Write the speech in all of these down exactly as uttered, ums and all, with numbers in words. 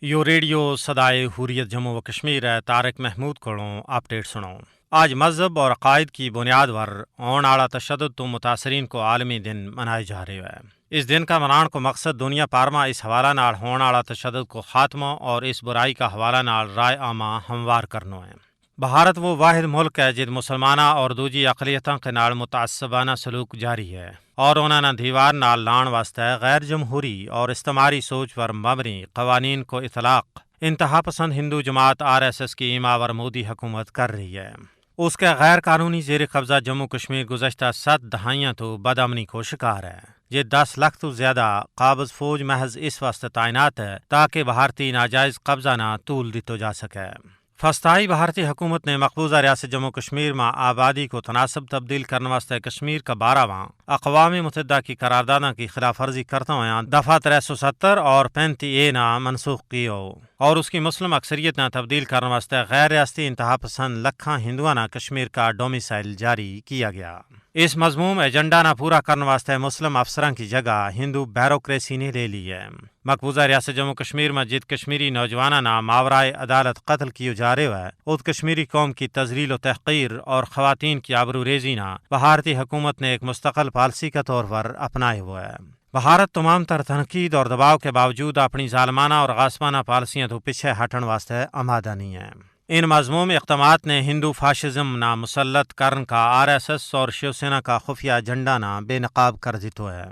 یوہ ریڈیو سدائے حریت جموں و کشمیر ہے۔ طارق محمود کولوں اپڈیٹ سنو۔ آج مذہب اور عقائد کی بنیاد پر ہون آڑا تشدد تو متاثرین کو عالمی دن منائے جا رہے ہوئے۔ اس دن کا منان کو مقصد دنیا پارما اس حوالہ نال ہون آڑا تشدد کو خاتمو اور اس برائی کا حوالہ نال رائے عامہ ہموار کرنو ہے۔ بھارت وہ واحد ملک ہے جد مسلمانہ اور دوجی اقلیتاں کے نال متعصبانہ سلوک جاری ہے، اور انہاں نا دیوار نال لان واسطے غیر جمہوری اور استعماری سوچ پر مبنی قوانین کو اطلاق انتہا پسند ہندو جماعت آر ایس ایس کی ایما ور مودی حکومت کر رہی ہے۔ اس کے غیر قانونی زیر قبضہ جموں کشمیر گزشتہ ست دہائیاں تو بدامنی کو شکار ہے، جے دس لکھ تو زیادہ قابض فوج محض اس واسطے تعینات ہے تاکہ بھارتی ناجائز قبضہ نا طول دتو جا سکے۔ فستائی بھارتی حکومت نے مقبوضہ ریاست جموں کشمیر ما آبادی کو تناسب تبدیل کرنے واسطے کشمیر کا بارہ واں اقوام متحدہ کی قرارداداں کی خلاف ورزی کرتا ہویا دفعہ ترے سو ستر اور پینتی اے نا منسوخ کیو، اور اس کی مسلم اکثریت نا تبدیل کرنے واسطے غیر ریاستی انتہا پسند لکھاں ہندواں نا کشمیر کا ڈومیسائل جاری کیا گیا۔ اس مذموم ایجنڈا نا پورا کرنے واسطے مسلم افسراں کی جگہ ہندو بیوروکریسی نے لے لی ہے۔ مقبوضہ ریاست جموں کشمیر ما جت کشمیری نوجواناں نا ماورائے عدالت قتل کیو جا رہیو ہے، ات کشمیری قوم کی تذلیل و تحقیر اور خواتین کی آبرو ریزی نا بھارتی حکومت نے ایک مستقل پالیسی کا طور پر اپنائے ہوئے ہے۔ بھارت تمام تر تنقید اور دباؤ کے باوجود اپنی ظالمانہ اور غاصبانہ پالیسیاں تو پچھے ہٹن واسطے آمادہ نہیں ہے۔ ان مذموم اقدامات نے ہندو فاشزم نا مسلط کرن کا آر ایس ایس اور شیوسینا کا خفیہ ایجنڈا نا بے نقاب کر دیتو ہے۔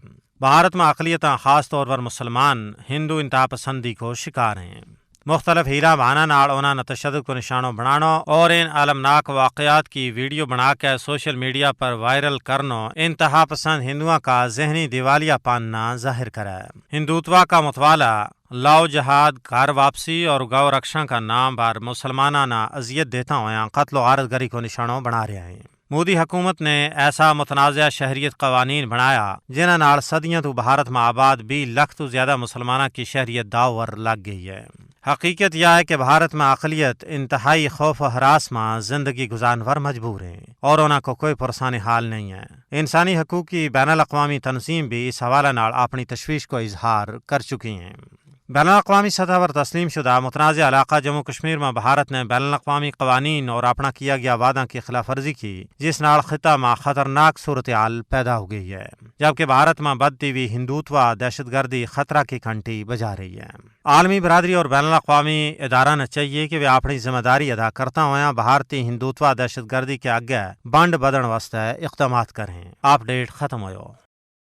بھارت ما اقلیتاں خاص طور پر مسلمان ہندو انتہا پسندی کو شکار ہیں۔ مختلف ہیرا بھانا نال انہاں نا تشدد کو نشانو بنانو اور ان المناک واقعات کی ویڈیو بنا کے سوشل میڈیا پر وائرل کرنو انتہا پسند ہندواں کا ذہنی دیوالیہ پن نا ظاہر کرے۔ ہندوتوا کا متوالا لاؤ جہاد، گھر واپسی اور گو رکشاں کا نام پر مسلماناں نا اذیت دیتا ہویا قتل و غارت گری کو نشانو بنا رہیا ہیں۔ مودی حکومت نے ایسا متنازعہ شہریت قوانین بنایا جنہاں نال صدیاں تو بھارت ما آباد بیس لکھ تو زیادہ مسلماناں کی شہریت داؤ ور لگ گئی ہے۔ حقیقت یا ہے کہ بھارت ما اقلیت انتہائی خوف و ہراس ما زندگی گزارن ور مجبور ہیں اور انہاں کو کوئی پرسانی حال نہیں ہے۔ انسانی حقوق کی بین الاقوامی تنظیم بھی اس حوالہ نال اپنی تشویش کو اظہار کر چکی ہیں۔ بین الاقوامی سطح پر تسلیم شدہ متنازعہ علاقہ جموں کشمیر ما بھارت نے بین الاقوامی قوانین اور اپنا کیا گیا وعداں کی خلاف ورزی کی، جس نال خطہ ما خطرناک صورتحال پیدا ہو گئی ہے، جبکہ بھارت ما بدھتی ہوئی ہندوتوا دہشت گردی خطرہ کی گھنٹی بجا رہی ہے۔ عالمی برادری اور بین الاقوامی ادارہ نا چاہیے کہ وہ اپنی ذمہ داری ادا کرتا ہویا بھارتی ہندوتوا دہشت گردی کے اگے بنڈ بدھن واسطے اقدامات کریں۔ اپڈیٹ ختم ہویو۔